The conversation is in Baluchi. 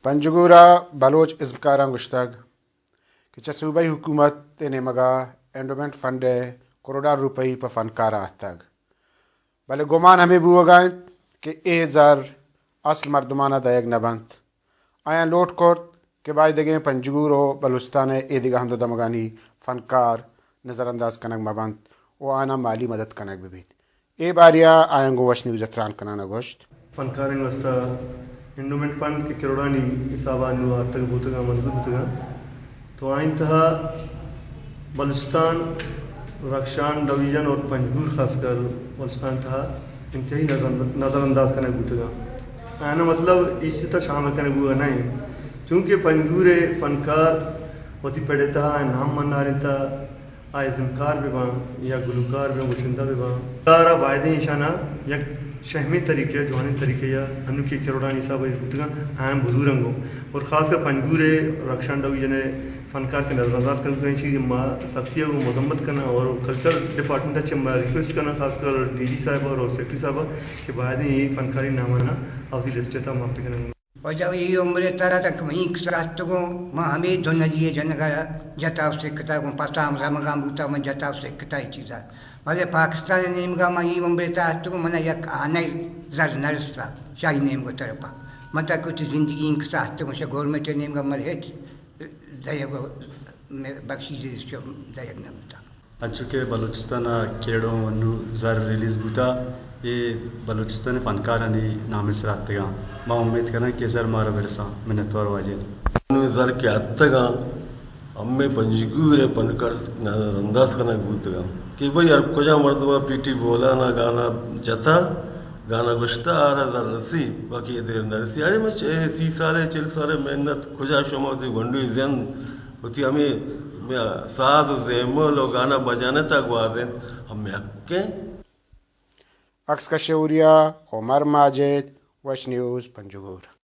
پنجگور ءَ بلوچ ازمکاراں گوشتگ کہ چہ صوبائی حکومت ءِ نیمگ ءَ انڈومنٹ فنڈ ءِ کروڑاں روپئی پہ فنکاراں اھتگ، بلے گمان ھمے بوگ ءَ اِنت کہ اے زر اصل مردماں ءَ دئیگ نہ بنت۔ آیاں لوٹ کرت کہ بایدگیں پنجگور ءُ بلوچستان ءِ اے دگہ ھند ءُ دمگانی فنکار نظر انداز کنگ مہ بنت ءُ آیاں مالی مدد کنگ بہ بیت۔ اے باریا آیاں گوں وش نیوز ءَ تران کنان ءَ گوشت۔ فنکارانی واستہ انڈومنٹ فنڈ کہ کروڑانی حساب ءَ نوں آتگ بوتگ ءُ منظور بوتگ اَنت، تو آئی تہا بلوچستان، رخشان ڈویژن اور پنجگور خاص کر بلوچستان تہا انتہائی نظر، نظر انداز کنگ بوتگ اَنت۔ آیاں مطلب ایشی تہا شامل کنگ بوگ ءَ نہ اِنت، چونکہ پنجگور ءِ فنکار وتی پڑ ءِ تہا نام منارینتہ، آ ازمکار بہ باں یا گلوکار بہ باں، گشندہ بہ باں، کار ءَ بایدیں ایشاں یک شہمیں طریقے ءَ، جوانیں طریقے ءَ، انوں کہ کروڑانی حساب ءَ بوتگ اَنت، آیاں بزوراں گوں۔ اور خاص کر پنجگور ءِ رخشان ڈویژن ءِ فنکار کہ نظر انداز کنگ بوتگ اَنت، ایشی ما سختی ءَ گوں مذمت کناں اور کلچر ڈپارٹمنٹ ءَ چہ ما ریکویسٹ کناں، خاص کر ڈی جی صاحب اور سیکرٹری صاحب کہ بایدیں اے فنکارانی ناماں آ وتی لسٹ ءِ تہا ماپ کناں۔ واجہ، اے عمر ءِ تہا تک من اینکس ءَ اتکگوں، من ہمے دو نلی ءِ جنگ ءَ جتا ءُ سکتا، گوں پسا ہم رمگاں بوتا، من جتا ءُ سکتا اے چیزا۔ بلے پاکستان ءِ نیمگا من اے عمر ءِ تہا اتکگوں، منا یک آنہ زر نہ رستا شاہی نیمگ ءِ طرفا۔ من تک وتی زندگی اینکس ءَ اتکگوں، شہ گورنمنٹ ءِ نیمگا من ہچ دئیگ ءُ بخشش دئیگ نہ بوتا۔ انچو کہ بلوچستان ءَ کیڑ ءَ انوں زر ریلیز بوتا، اے بلوچستان ءِ فنکارانی نام ءِ سرا اتکگاں۔ ما امیت کناں کہ زر مارا برساں۔ منتوار واجہ۔ انوں زر کہ اتکگاں، ہمے پنجگور ءِ فنکار نظر انداز کنگ بوتگاں کہ بھئی ہر کجا مردم ءَ پی ٹی بولان ءَ گانا جتا، گانا گوشتا، آرا زر رسی، باقی اے دیر نہ رسی۔ اڑے من چہ سی سال ءَ، چل سال ءَ محنت کجا شما وتی گونڈوی زند وتی ہمے ساز ءُ زیمل ءُ گانا بجانت ءَ گوازینت، ہمے حق ایں۔ عکس کش ءُ ہوریا عمر ماجد، وش نیوز، پنجگور۔